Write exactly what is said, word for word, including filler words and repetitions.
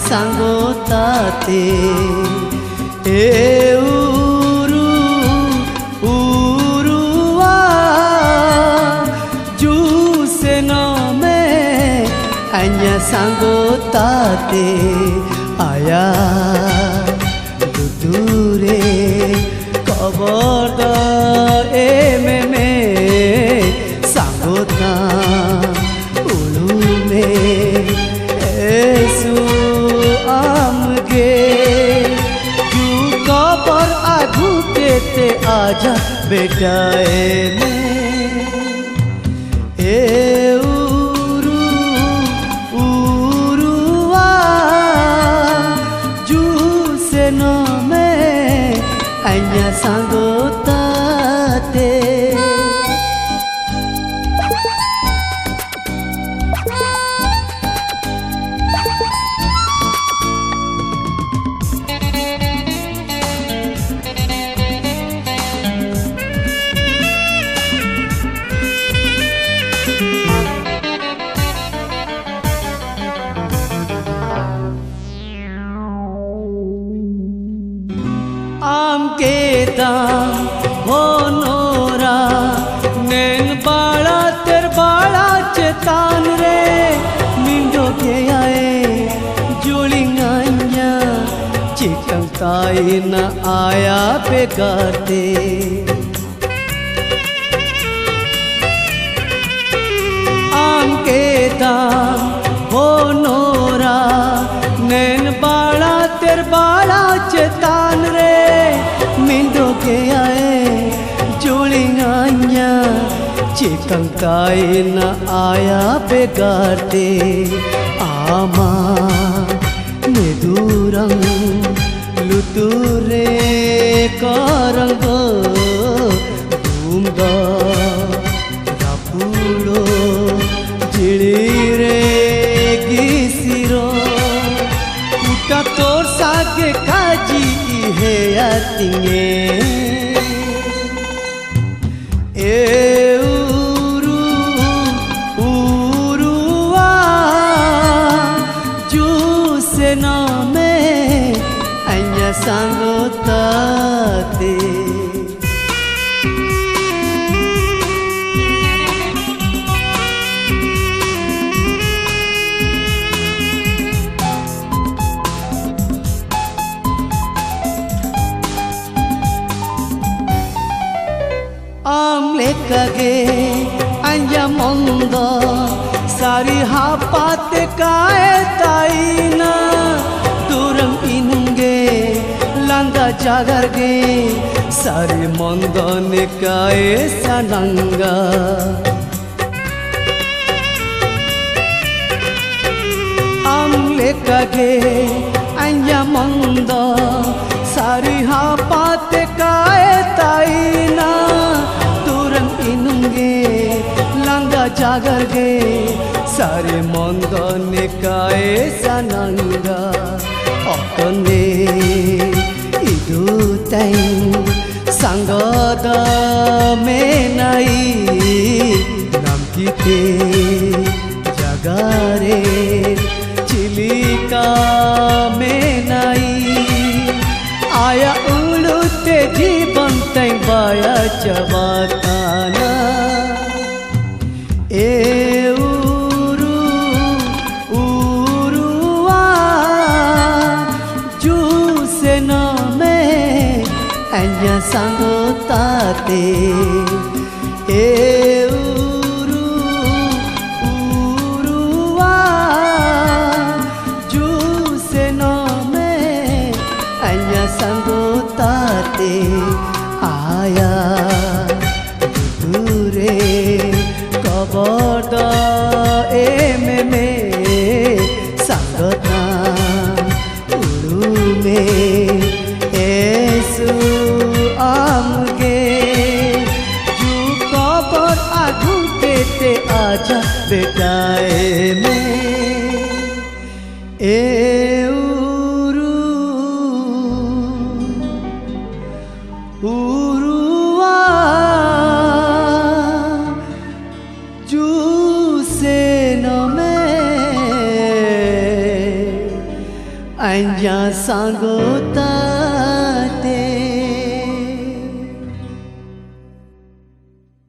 ᱥᱟᱸᱜᱚ ᱛᱟᱛᱮ᱾ ᱮ ᱩᱨᱩ ᱩᱨᱩᱣᱟ ᱡᱩ ᱥᱮᱱᱚᱢᱮ ᱟᱧᱟ ᱥᱟᱸᱜᱚ ᱛᱟᱛᱮ᱾ ᱟᱭᱟ ᱞᱩᱛᱩᱨᱮ ᱠᱚᱵᱚᱨ ᱫᱚ ᱮᱢᱮᱢᱮ ᱥᱟᱸᱜᱚᱛᱟ ᱩᱲᱩᱢᱮ ᱮᱥᱩ ᱟᱢᱜᱮ ᱡᱩ ᱠᱚᱵᱚᱨ ᱟᱹᱜᱩ ᱠᱮᱛᱮ ᱟᱡᱟ ᱵᱮᱴᱟᱭ ᱢᱮ᱾ ᱮ ᱩᱨᱩ ᱩᱨᱩᱣᱟ ᱡᱩ ᱥᱮᱱᱚᱢᱮ ᱟᱧᱟ ᱥᱟᱸᱜᱚ ᱛᱟᱛᱮ᱾ ᱟᱢ ᱠᱮᱫᱟᱢ ᱦᱚᱱᱚᱨᱟ ᱱᱮᱱ ᱵᱟᱲᱟ ᱛᱮᱨ ᱵᱟᱲᱟ ᱪᱮᱛᱟᱱ ᱨᱮ ᱢᱤᱸᱰᱚ ᱜᱮᱭᱟᱭ ᱡᱩᱲᱤ ᱟᱧᱟ ᱪᱮᱠᱟᱝ ᱛᱟᱭᱱᱟ ᱟᱭᱟ ᱵᱮᱜᱟᱨ ᱛᱮ᱾ ᱟᱢ ᱠᱮᱫᱟᱢ ᱦᱚᱱᱚᱨᱟ ᱱᱮᱱ ᱵᱟᱲᱟ ᱛᱮᱨ ᱵᱟᱲᱟ ᱪᱮᱛᱟᱱ ᱨᱮ ᱢᱤᱸᱰᱚ ᱜᱮᱭᱟᱭ ᱡᱩᱲᱤ ᱟᱧᱟ ᱪᱮᱠᱟᱝ ᱛᱟᱭᱱᱟ ᱟᱭᱟ ᱵᱮᱜᱟᱨ ᱛᱮ᱾ ᱟᱢᱟ ᱢᱮᱫᱩᱨᱟᱝ ᱞᱩᱛᱩᱨ ᱨᱮ ᱠᱟᱨᱟᱝ ᱫᱚ ᱫᱩᱢ ᱫᱚ ᱨᱟᱯᱩᱲᱚ ᱡᱤᱲᱤ ᱨᱮ ᱜᱤᱥᱤᱨᱚ ᱩᱴᱟ ᱛᱚᱨ ᱥᱟᱜᱮ ᱠᱟᱡᱤ ᱦᱮᱭᱟ ᱛᱤᱧᱮ᱾ ᱮ ᱩᱨᱩ ᱩᱨᱩᱣᱟ ᱡᱩ ᱥᱮᱱᱟ ᱥᱟᱸᱜᱚᱛᱟᱛᱮ᱾ ᱟᱢ ᱞᱮᱠᱟᱜᱮ ᱟᱸᱡᱟᱢᱚᱱ ᱫᱚ ᱥᱟᱹᱨᱤ ᱦᱟᱯᱟᱛᱮ ᱠᱟᱭ ᱛᱟᱭᱱᱟ᱾ ᱫᱩᱨᱟᱹᱢ ᱤᱱᱩᱝᱜᱮ ᱞᱟᱸᱫᱟ ᱡᱟᱜᱟᱨ ᱜᱮ ᱥᱟᱹᱨᱤ ᱢᱚᱱᱫᱚ ᱱᱮᱠᱟᱭ ᱥᱟᱱᱟᱝᱜᱟ᱾ ᱟᱢ ᱞᱮᱠᱟᱜᱮ ᱟᱸᱡᱟᱢᱚᱱ ᱫᱚ ᱥᱟᱹᱨᱤ ᱦᱟᱯᱟᱛᱮ ᱠᱟᱭ ᱛᱟᱭᱱᱟ᱾ ᱫᱩᱨᱟᱹᱢ ᱤᱱᱩᱝᱜᱮ ᱞᱟᱸᱫᱟ ᱡᱟᱜᱟᱨ ᱜᱮ ᱥᱟᱹᱨᱤ ᱢᱚᱱᱫᱚ ᱱᱮᱠᱟᱭ ᱥᱟᱱᱟᱝᱜᱟ᱾ ᱚᱠᱚᱱᱮ ᱤᱫᱩ ᱛᱟᱭ ᱥᱟᱸᱜᱚ ᱫᱚ ᱢᱮᱱᱟᱭ ᱱᱟᱢᱠᱤᱛᱮ ᱡᱟᱜᱟᱨᱮ ᱪᱤᱞᱤᱠᱟ ᱢᱮᱱᱟᱭ᱾ ᱟᱭᱟᱜ ᱩᱲᱩᱛᱮ ᱡᱤᱵᱚᱱ ᱛᱮᱧ ᱵᱟᱭᱟ ᱪᱟᱵᱟᱛᱟᱱᱟ᱾ ᱮ ᱩᱨᱩ, ᱩᱨᱩᱣᱟ, ᱡᱩᱥᱮᱱᱚᱢᱮ, ᱟᱧᱟ ᱥᱟᱸᱜᱚ ᱛᱟᱛᱮ᱾ ᱮ ᱩᱨᱩ, ᱩᱨᱩᱣᱟ, ᱡᱩᱥᱮᱱᱚᱢᱮ, ᱟᱧᱟ ᱥᱟᱸᱜᱚ ᱛᱟᱛᱮ᱾ ᱟᱭᱟ ᱞᱩᱛᱩᱨ ᱨᱮ ᱠᱚᱵᱚᱨ ᱫᱚ ᱮᱢ ᱢᱮ ᱥᱟᱸᱜᱚᱛᱟ᱾ ᱩᱲᱩᱢᱮ ᱮᱥᱩ ᱟᱢᱜᱮ᱾ ᱡᱩ ᱠᱚᱵᱚᱨ ᱟᱹᱜᱩ ᱠᱮᱛᱮ ᱟᱡᱟᱜ ᱵᱮᱴᱟᱭ ᱢᱮ᱾ ᱮ ᱩᱨᱩ, ᱩᱨᱩᱣᱟ, ᱡᱩᱥᱮᱱᱚᱢᱮ, ᱟᱧᱟ ᱥᱟᱸᱜᱚᱛᱟ᱾